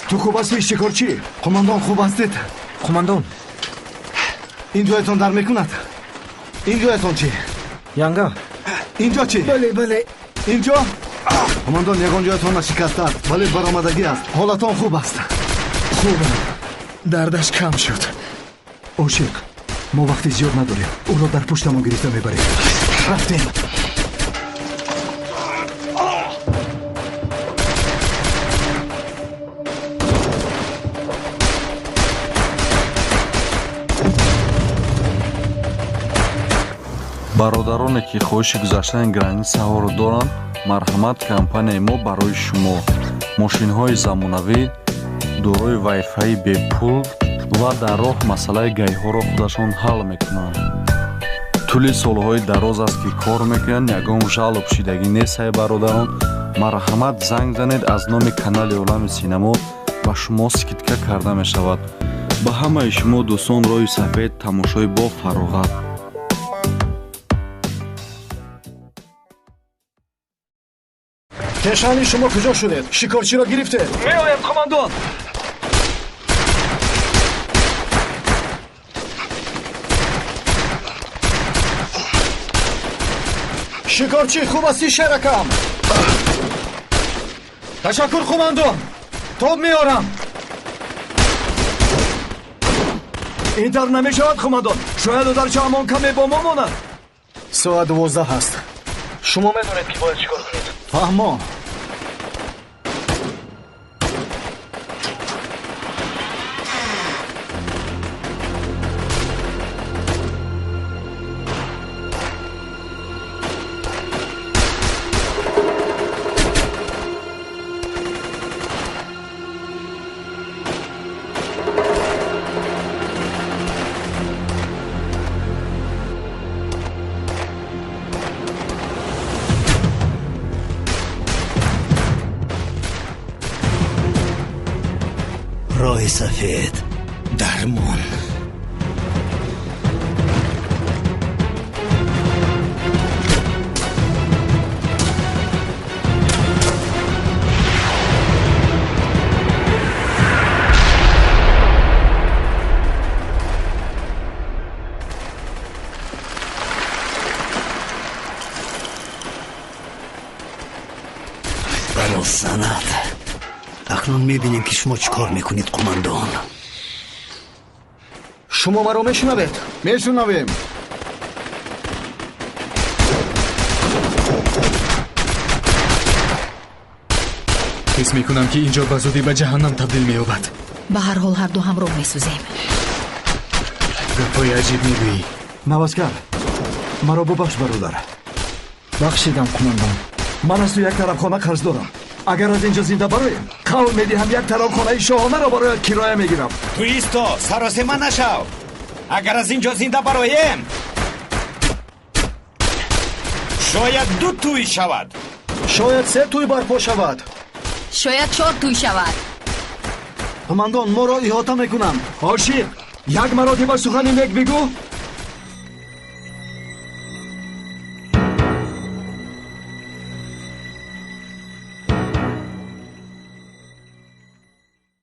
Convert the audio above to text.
Ту хуб ҳастӣ, шикорчӣ? Қумондон, хуб ҳастед? Қумондон. Ин ҷоятон дар мекунад? Ин ҷоятон чӣ? Янга. Ин ҷо чӣ? Бале, бале. Ин ҷо? Қумондон, ягон ҷоятон нашикастааст, вале баромадагӣ аст. Ҳолатон хуб аст? Хубам. Дардаш кам шуд. Ошиқ, мо вақти зиёд надорем. Ӯро дар пуштамон гирифта мебарем. Рафтем. Бародароне, ки хоҳиши гузаштани границаҳоро доранд, марҳамат, компанияи мо барои шумо мошинҳои замонавӣ дорои вайфаи бепул ва дар роҳ масъалаи ГАИ-ҳоро худашон ҳал мекунанд. Тӯли солҳои дароз аст, ки кор мекунанд, ягон жалоб шидагӣ нест. Ай бародарон, марҳамат, занг занед, аз номи канали Олами Синамо ба шумо скидка карда мешавад. Ба ҳамаи шумо дӯстон роҳи сафед, тамошои бо фароғат. Пешани шумо куҷо шудед? Шикорчиро гирифтед? Меоям, командон. Шикорчӣ, хуб ҳастӣ, шеракам? Ташаккур, қумандон, тоб меорам. Ин тавр намешавад, қумандон. Шояд одарчаамон каме бо мо монад. Соат 12 аст. Шумо медонед, ки бояд чӣ кор кунед. Фаҳмо. Роҳи сафед, дармон. Балосанат. Акнун мебинем, ки шумо чӣ кор мекунед, қумандон. Шумо маро мешунавед? Мешунавем. Ҳис мекунам, ки ин ҷо ба зудӣ ба ҷаҳаннам табдил меёбад. Ба ҳар ҳол, ҳарду ҳамроҳ месӯзем. Гапҳои аҷиб мегӯӣ. Наваскар, маро бубахш, бародар. Бахшидам, қумандон. Ман аз ту як тарабхона қарз дорам. Агар аз ин ҷо зинда бароем, қавл медиҳам, як тарабхонаи шоҳонаро барояд кироя мегирам. Ту исто, саросема нашав. Агар аз ин ҷо зинда бароем, шояд ду тӯй шавад. Шояд се тӯй барпо шавад. Шояд чор тӯй шавад. Қумандон, моро иҳота мекунанд. Ошиқ, як маротиба сухани нек бигӯ.